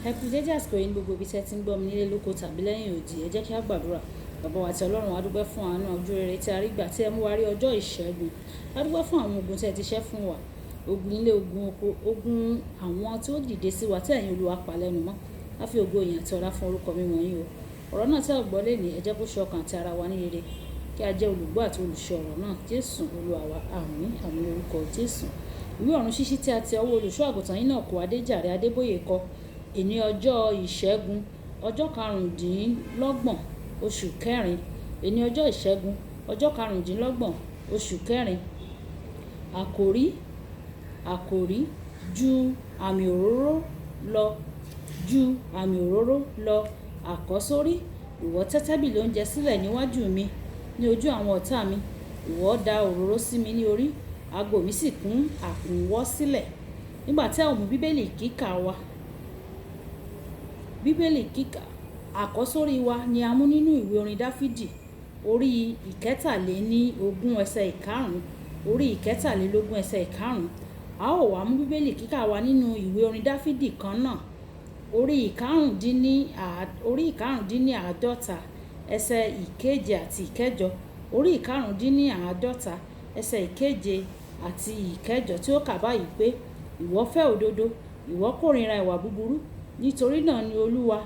Ẹ kú dédé àsìkò yìí ní gbogbo ibi tí ẹ ti ń gbọ́ mi nílé lóko tàbí lẹ́yìn odi. Ẹ jẹ́ kí a gbàdúrà. Baba wa àti Ọlọ́run, a dúpẹ́ fún àánú ojú rere tí a rí gbà tí ẹ mú wa rí ọjọ́ ìṣẹ́gun. A dúpẹ́ fún àwọn ogun tí ẹ ti ṣẹ́ fún wa. Ogun ilé, ogun oko, ogun àwọn tí ó dìde sí wa tí ẹ̀yin Olúwa pa lẹ́nu mọ́. A fi ògo, ìyìn àti ọlá fún orúkọ mímọ́ yín o. Ọ̀rọ̀ náà tí a gbọ́ lénìí, ẹ jẹ́ kó ṣe ọkàn àti ara wa ní rere. Kí a jẹ́ olùgbọ́ àti olùṣọ́ ọ̀rọ̀ náà. Jésù Olúwa wa. Àmín. Àmín lórúkọ Jésù. Ìwé ọ̀run ṣíṣí tí a ti ọwọ́ olùṣọ́ àgùntàn yín náà kò Adéjàre Adébóyè kọ. Èní ọjọ́ ìṣẹ́gun, ọjọ́ 25 oṣù kẹrin. Èní ọjọ́ ìṣẹ́gun, ọjọ́ 25 oṣù kẹrin. Àkòrí, àkòrí, ju àmì òróró lọ, ju àmì òróró lọ. Àkọ́sórí, ìwọ tẹ́ tábìlì oúnjẹ sílẹ̀ níwájú mi ní ojú àwọn ọ̀tá mi. Ìwọ da òróró sí mi ní orí, ago mi sì kún àkúnwọ́ sílẹ̀. Nígbà tí a ò mú Bíbélì kíkà wa, Bíbélì kíkà, àkọ́sórí wa ni a mú nínú ìwé orin Dáfídì, orí 23 ẹsẹ̀ ìkarùn-ún, orí 23 ẹsẹ̀ ìkarùn-ún. A ó wá mú Bíbélì kíkà wa nínú ìwé orin Dáfídì kan náà, orí 55 ẹsẹ̀ ìkeje àti ìkẹjọ, orí 55 ẹsẹ̀ ìkeje àti ìkẹjọ tí ó kà báyìí pé, ìwọ fẹ́ òdodo, ìwọ kórìíra ìwà búburú. Nítorí náà ni Olúwa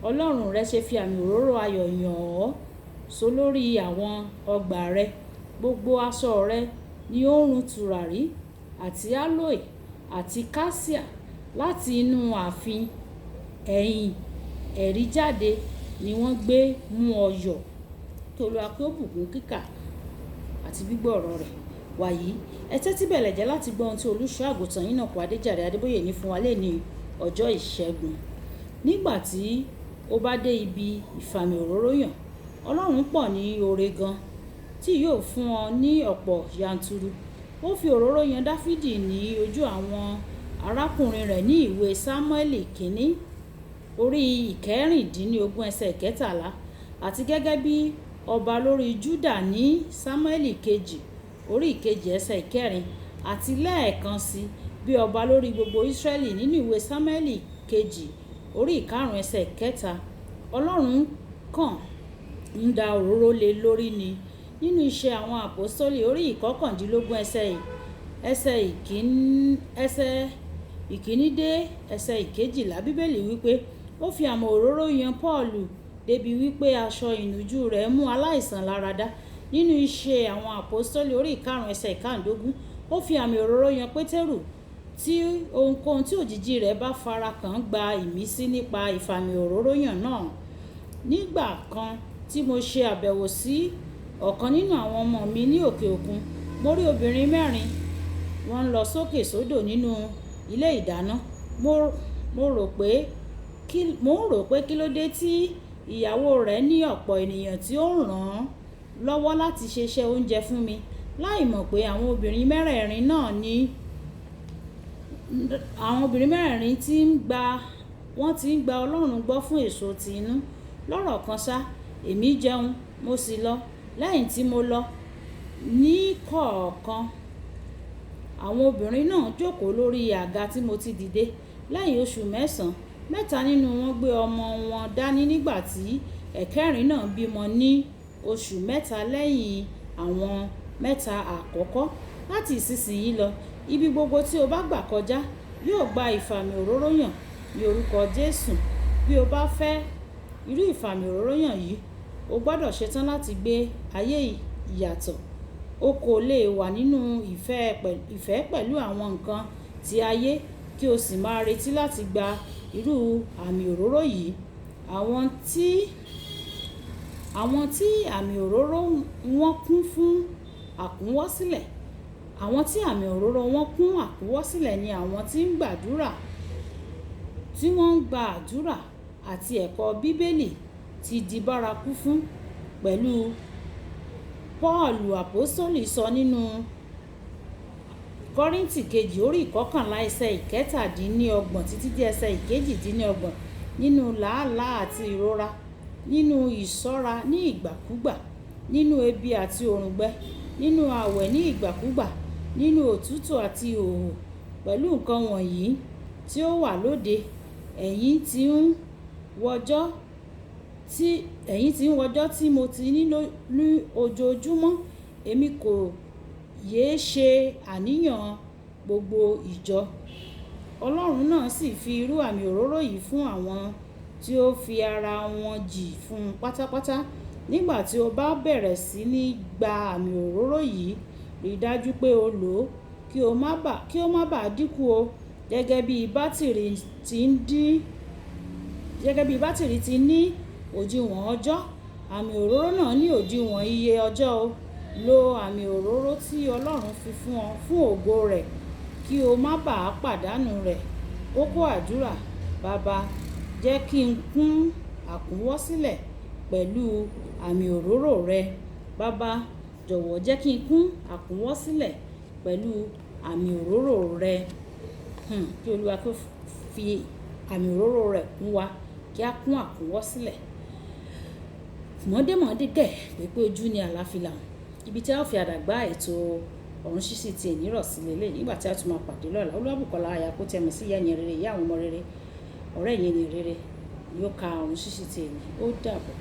Ọlọ́run rẹ ṣe fi àmì òróró ayọ̀ yàn ọ́ sólórí àwọn ọgbà rẹ. Gbogbo aṣọ rẹ ni ó ń run tùràrí àti aloe àti kassia láti inú ààfin ẹ̀yìn ẹ̀rí jáde ni wọ́n gbé mú ọ yọ̀. Kí Olúwa kí ó bùkún kíkà àti gbígbọ́ ọ̀rọ̀ rẹ̀. Wàyí, ẹ tẹ́tí bẹ̀lẹ̀ jẹ́ láti gbọ́ ohun tí olùṣọ́ àgùntàn yín náà kò Adéjàre Adébóyè ní fún wa lénìí ọjọ́ ìṣẹ́gun. Nígbà tí ó bá dé ibi ìfàmì òróró yàn, Ọlọ́run pọ̀ ní oore gan tí yóò fún ọ ní ọ̀pọ̀ yanturu. Ó fi òróró yan Dáfídì ní ojú àwọn arákùnrin rẹ̀ ní ìwé Sámúẹ́lì kínní, orí 16 ẹsẹ̀ 13, àti gẹ́gẹ́ bí ọba lórí Júdà ní Sámúẹ́lì kejì, orí 2 ẹsẹ̀ 4, àti lẹ́ẹ̀kan sí bí ọba lórí gbogbo Ísírẹ́lì nínú ìwé Sámúẹ́lì kejì, orí 5 ẹsẹ̀ 3. Ọlọ́run kàn ń da òróró lé lórí ni. Nínú iṣẹ́ àwọn àpọ́stólì orí 19 ẹsẹ̀ ìkíní dé ẹsẹ̀ 12, Bíbélì wípé ó fi àmì òróró yan Pọ́ọ̀lù débi wípé aṣọ ìnùjú rẹ̀ mú aláìsàn láradá. Nínú iṣẹ́ àwọn àpọ́stólì orí 5 ẹsẹ̀ 15, ó fi àmì òróró yan Pétérù tí ohunkóhun tí òjìji rẹ̀ bá fara kàn gba ìmísí nípa ìfàmì òróró yàn náà. Nígbà kan tí mo ṣe àbẹ̀wò sí ọ̀kan nínú àwọn ọmọ mi ní òkè òkun, mo rí obìnrin mẹ́rin wọ́n ń lọ sókè sódò nínú ilé ìdáná. Mo rò pé kí ló dé tí ìyàwó rẹ̀ ní ọ̀pọ̀ ènìyàn tí ó ń ràn án lọ́wọ́ láti ṣe iṣẹ́ oúnjẹ fún mi, láìmọ̀ pé àwọn obìnrin mẹ́rẹ̀ẹ̀rin náà ní, àwọn obìnrin mẹ́rẹ̀ẹ̀rin tí ń gba, wọ́n ti ń gba Ọlọ́run gbọ́ fún èso ti inú. Lọ́rọ̀ kan ṣá, èmi jẹun, mo sì lọ. Lẹ́yìn tí mo lọ, ní kọ̀ọ̀kan àwọn obìnrin náà jókòó lórí àga tí mo ti dìde. Lẹ́yìn oṣù mẹ́sàn-án, mẹ́ta nínú wọn gbé ọmọ wọn dání nígbà tí ẹ̀kẹrin náà bímọ ní oṣù 3 lẹ́yìn àwọn mẹ́ta àkọ́kọ́. Láti ìsinsìnyí lọ, ibi gbogbo tí o bá gbà kọjá yóò gba ìfàmì òróró yàn ní orúkọ Jésù. Bí o bá fẹ́ irú ìfàmì òróró yàn yìí, o gbọdọ̀ ṣetán láti gbé ayé ìyàtọ̀. O kò lè wà nínú ìfẹ́ pẹ̀lú àwọn nǹkan tí ayé kí o sì máa retí láti gba irú àmì òróró yìí. Àwọn tí àmì òróró wọn kún fún àkúnwọ́sílẹ̀. Àwọn tí àmì òróró wọn kún àkúnwọ́sílẹ̀ ni àwọn tí ń gbàdúrà, tí wọ́n ń gba àdúrà àti ẹ̀kọ́ Bíbélì ti di bárakú fún. Pẹ̀lú Pọ́ọ̀lù Àpọ́sítélì sọ nínú Kọ́ríńtì kejì orí 11 ẹsẹ̀ 27 títí dé ẹsẹ̀ 28, nínú làálàá àti ìrora, nínú ìṣọ́ra ní ìgbàkúgbà, nínú ebi àti òrùngbẹ, nínú àwẹ̀ ní ìgbàkúgbà, nínú òtútù àti ìhòhò, pẹ̀lú nǹkan wọ̀nyí tí ó wà lóde. Ẹ̀yin tí ń wọjọ́ tí ẹ̀yin tí ń wọjọ́ tí mo ti ní ní ojoojúmọ́, èmi kò yéé ṣe àníyàn gbogbo ìjọ. Ọlọ́run náà sì fi irú àmì òróró yìí fún àwọn tí ó fi ara wọn jì fún pátápátá. Nígbà tí o bá bẹ̀rẹ̀ sí ní gba àmì òróró yìí, rí i dájú pé o lò ó kí ó má bà dínkù o. Gẹ́gẹ́ bí bátìrì ti ní òdiwọ̀n ọjọ́, àmì òróró náà ní òdiwọ̀n iye ọjọ́ o. Lo àmì òróró tí Ọlọ́run fi fún ọ fún ògo rẹ̀ kí o má bà pàdánù rẹ̀. Kókó àdúrà: Baba, jẹ́ kí n kún àkúnwọ́sílẹ̀ pẹ̀lú àmì òróró rẹ. Baba, jọ̀wọ́ jẹ́ kí n kún àkúnwọ́sílẹ̀ pẹ̀lú àmì òróró rẹ. Kí Olúwa kó fi àmì òróró rẹ̀ kún wa kí a kún àkúnwọ́sílẹ̀. Mọ̀démọ̀dé kẹ̀ pé ojú ni àlàáfíà. Ibi tí a ó fi àdàgbà ètò ọ̀run ṣíṣí ti èní rọ̀ sí lélẹ̀ nígbà tí a tún máa pàdé lọ́la. Olúwabùkọ́lá aya kó tẹ́ mi sí ìyá ẹni rere, ìyá àwọn ọmọ rere, ọ̀rẹ́ ẹ̀yin ẹni rere ni ó ka ọ̀run ṣíṣí ti èní. Ó dàbọ̀.